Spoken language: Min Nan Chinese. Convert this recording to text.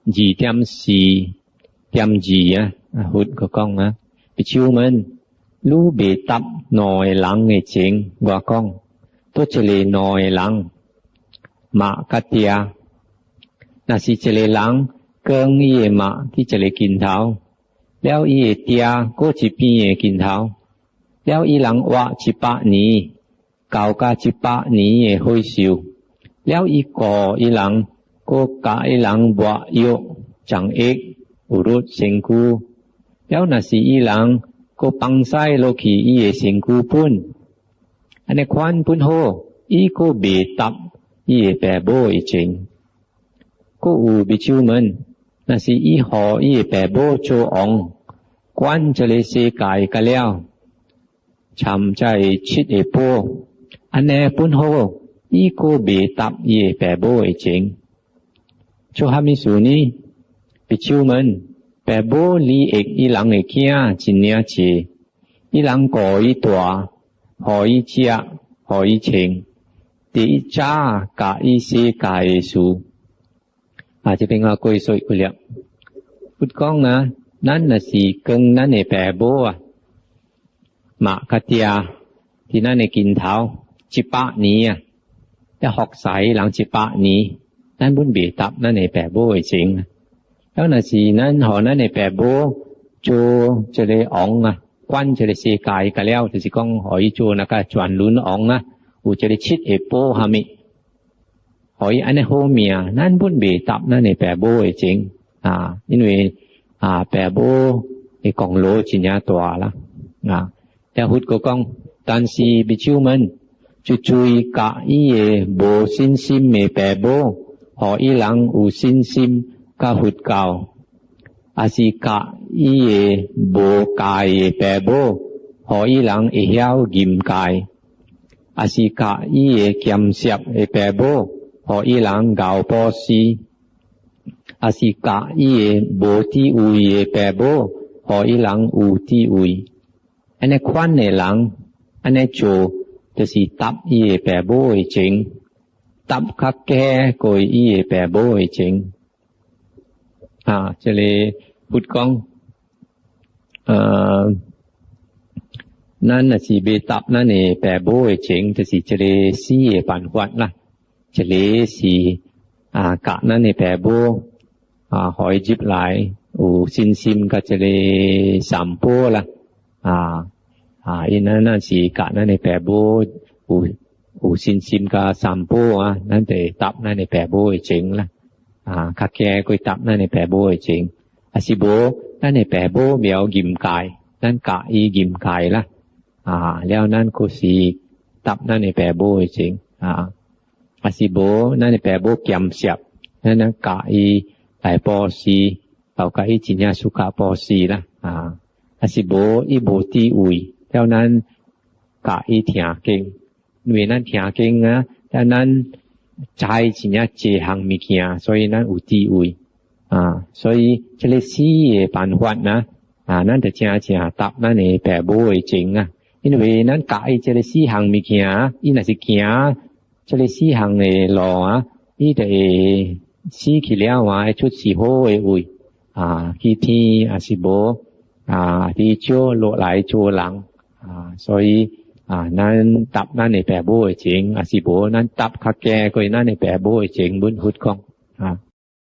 2.4.2啊，佛閣講啊，比丘們，汝袂答兩个人的情，我講，佗一个兩個人，媽佮爹，若是一个人扛伊的媽佇一个肩頭，了伊的爹閣一邊的肩頭，了伊人活一百年，到甲一百年的歲壽，了伊顧伊人，閣共伊人抹藥、長液、有律身軀，了若是伊人閣放屎落去伊的身軀本，按呢款本好，伊閣袂答伊的爸母的情。閣有比丘們，若是伊予伊的爸母做王，管這个世界甲了，參這个七个寶，按呢本好，伊閣袂答伊的爸母的情。做蝦米事呢？比丘們，爸母利益伊人的囝真爾濟，伊人顧伊大，予伊食，予伊穿，佇伊早教伊世界的事。啊，這邊我過說幾粒。佛講啊，咱若是扛咱的爸母啊，媽佮爹，佇咱的肩頭一百年啊，一服侍人一百年，咱本袂答咱的爸母的情。了若是咱予咱的爸母做這个王啊，管這个世界甲了，就是講予伊做那個轉輪王啊，有這个七个寶蝦米，予伊按呢好命，咱本袂答咱的爸母的情啊，因為啊爸母的功勞真正大啦啊。了佛閣講，但是比丘們就注意教伊的無信心的爸母，予伊人有信心佮佛教，抑是教伊的無戒的爸母，予伊人會曉嚴戒，抑是教伊的儉惜的爸母，予伊人𠢕布施，抑是教伊的無智慧的爸母，予伊人有智慧。按呢款的人，按呢做，就是答伊的爸母的情，答較加過伊的爸母的情。啊，這个佛講，咱若是欲答咱的爸母的情，就是這个四个辦法啦。一个是啊，教咱的爸母啊，予伊入來有信心佮這个三寶啦。啊，因咱若是教咱的爸母有信心佮三寶啊，咱就答咱的爸母的情啦。啊，較加過答咱的爸母的情，抑是無咱的爸母袂曉嚴戒，咱教伊嚴戒啦。啊，了咱閣是答咱的爸母的情啊，抑是無咱的爸母儉惜，咱教伊來布施，包括伊真正suka布施啦。啊，抑是無伊無智慧，了咱教伊聽經，因為咱聽經啊，了咱知真正濟項物件，所以咱有智慧啊。所以這个四个辦法啊，啊，咱就正正答咱的爸母的情啊。因為咱教伊這个四項物件，伊若是行這个四項的路啊，伊就會死去了啊，會出世好的位啊，去天抑是無啊，佇少落來做人啊，所以啊，咱答咱的爸母的情，抑是無咱答較加過咱的爸母的情，阮佛講啊。